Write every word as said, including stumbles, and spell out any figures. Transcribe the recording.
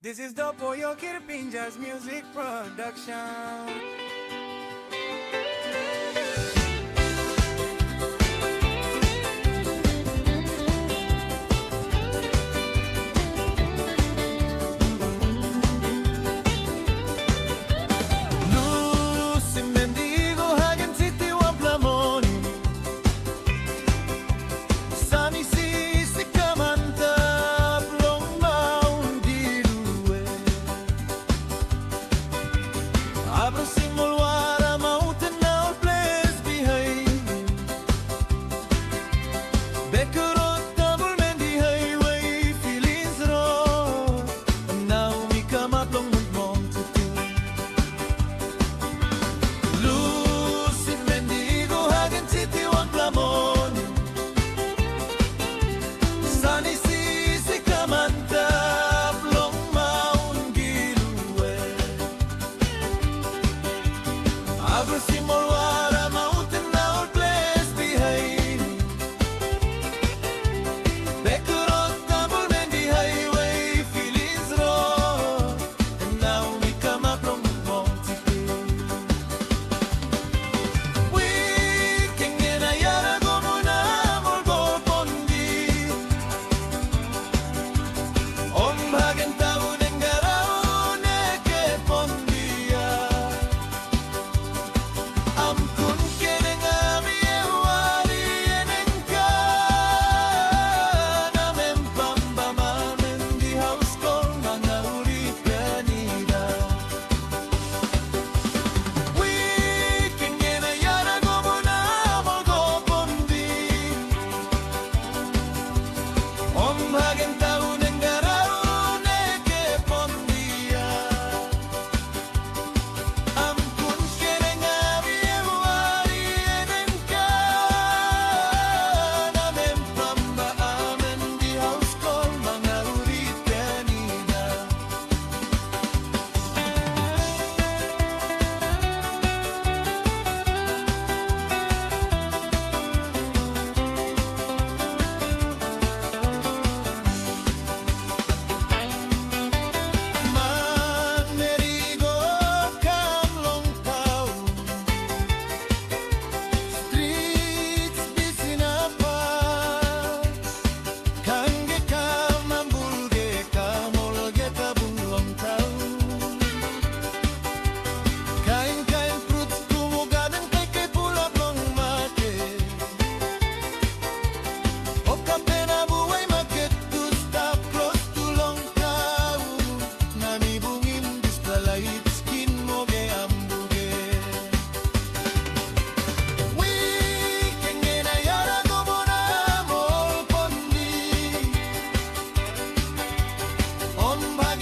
This is the Boyo Kirpinjas Music Production. Lusim em di go hagen siti wanpela moni. San isi i kam antap long maun Gilue. Abrasim ol wara maunten na ol ples bihain. Bekorot tamul mendi haiwe filins rot. Nau mi kamap long mongmong tutu. Lusim mendi go hagen siti wanpela moni. San isi i kam antap long maun Gilue. Abrasim ol wara maunten na ol ples bihain. Bekorot tamul mendi haiwe filins rot. Nau mi kamap long mongmong tutu. Wik enge na yara go munam ol go Pondi. Om hagen tau nenggarau neke Pondia. Amkun kenengam ye wari enengka. Namem pamba mamen di haus kol mangauri penida. Wik enge na yara go munam ol go Pondi. Om hagen tau nenggarau neke Pondia. Amkun kenengam ye wari enengka. Namem pamba amen di haus kol mangauri penida. Manmeri i go kam long taun, strit bisinapa. Kangge kam na bulge kam olgeta bung long taun. Kain kain fruts kumu gaden kaikai pulap long maket. Okape na buai maket tu stap klostu long taun. Na mi bungim dispela lait skin moge ambuge. Wik enge na yara go munam ol Pondi. Om bag